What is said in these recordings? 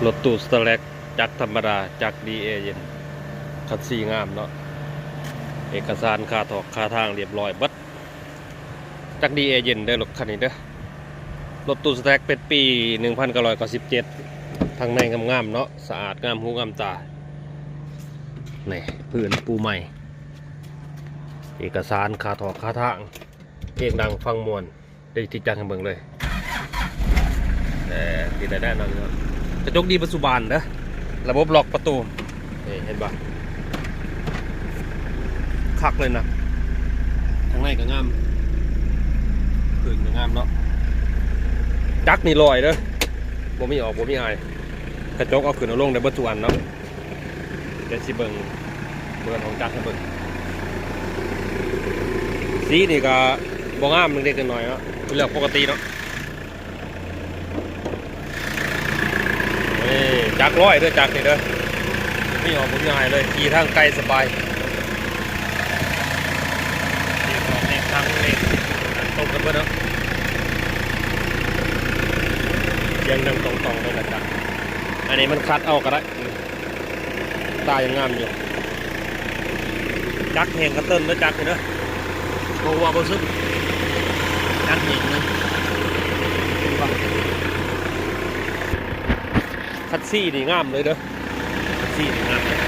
ລົດຕູ້ສະແຕັກ ຈັກທຳມະດາ ຈັກດີແອເຢັນ ຄັດຊີງາມເນາະ ເອກະສານຄາຖອກຄາທາງລຽບຮ້ອຍເບິດ ຈັກດີແອເຢັນເດີ ລົດຄັນນີ້ເດີ. ລົດຕູ້ສະແຕັກເປັນປີໜຶ່ງພັນເກົ້າຮ້ອຍເກົ້າສິບເຈັດ ທາງໃນງາມໆເນາະ ສະອາດງາມຫູງາມຕາ ນີ້ພື້ນປູໃໝ່ ເອກະສານຄາຖອກຄາທາງ ເພງດັງຟັງມ່ວນ ໄດ້ຕິດຈັກໃຫ້ເບິ່ງເລີຍ ເອີ ຕິດໄດ້ແນ່ນອນເນາະ ກະຈົກດີເບິດສູ່ບານເດີ ລະບົບລັອກປະຕູ ນີ້ເຫັນບໍ່ ຄັກເລີຍນະ ທາງໃນກະງາມ ພື້ນກະງາມເນາະ ຈັກນີ້ລອຍເດີ ບໍ່ມີອອກບໍ່ມີອາຍ ກະຈົກເອົາຂຶ້ນເອົາລົງໄດ້ເບິດສູ່ອັນເນາະ. ດຽວຊິເບິ່ງເບືອນຂອງຈັກໃຫ້ເບິ່ງ ສີນີ້ກະບໍ່ງາມເລັກໆນ້ອຍໆເນາະ ເປັນເລື່ອງປົກກະຕິເນາະ. ເອີ ຈັກລອຍເດີ ຈັກນີ້ເດີ ມີອອກບໍ່ມີອາຍເລີຍ ຂີ່ທາງໄກສະບາຍ ເລກອອກເລກທັງເລກຕົງກັນເບິດເນາະ ສຽງດັງຕ່ອງໆເລີຍລະຈັກ ອັນນີ້ມັນຂັດເອົາກະໄດ້. ຕາຍັງງາມຢູ່ ຈັກແຮງກະເຕີນເດີ ຈັກນີ້ເດີ ບໍ່ຮົ່ວບໍ່ຊຶມ ຈັກແຮງເລີຍ ຄັດຊີນີ້ງາມເລີຍເດີ ຄັດຊີນີ້ງາມເລີຍ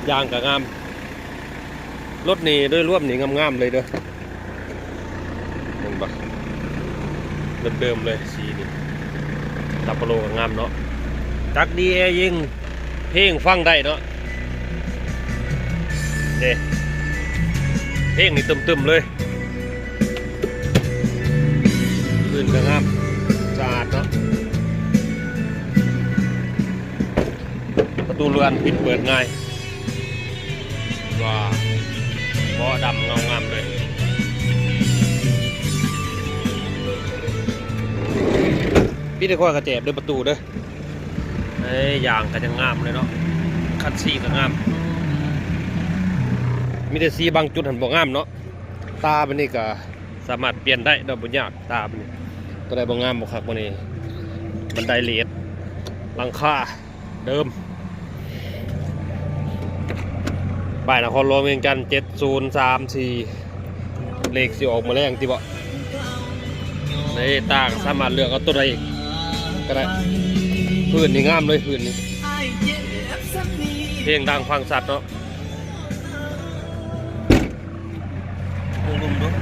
ຢາງກະງາມ. ລົດນີ້ໂດຍລວມນີ້ງາມໆເລີຍເດີ ເຫັນບໍ່ ເດີມໆເລີຍ ສີນີ້ ຕັບປະໂລກະງາມເນາະ ຈັກດີແອເຢັນ ເພງຟັງໄດ້ເນາະ ເດ້ ເພງນີ້ຕຶມໆເລີຍ ພື້ນກະງາມ ສະອາດເນາະ ປະຕູເລື່ອນປິດເປີດງ່າຍ. ວ້າ ເບາະດຳເງົາງາມເລີຍ ປິດໃຫ້ຂ້ອຍກະແຈບເດີປະຕູເດີ ເອີຍ ຢາງກະຍັງງາມເລີຍເນາະ ຄັດຊີກະງາມ ມີແຕ່ສີບາງຈຸດຫັ້ນບໍ່ງາມເນາະ ຕາບາດນີ້ກະສາມາດປ່ຽນໄດ້ເນາະ ບໍ່ຍາກ ຕາບາດນີ້ ໂຕໃດບໍ່ງາມບໍ່ຄັກບາດນີ້ ບັນໄດເລດ ຫຼັງຄາ ເດີມ ປ້າຍນະຄອນຫຼວງວຽງຈັນ ເຈັດສູນສາມສີ່ ເລກຊິອອກມື້ແລງຕິເບາະ ໃນຕາກະສາມາດເລືອກເອົາໂຕໃດກະໄດ້ ພື້ນນີ້ງາມເລີຍ ພື້ນນີ້ ເພງດັງຟັງຊັດເນາະ ເບິ່ງລຸ່ມເບິ່ງ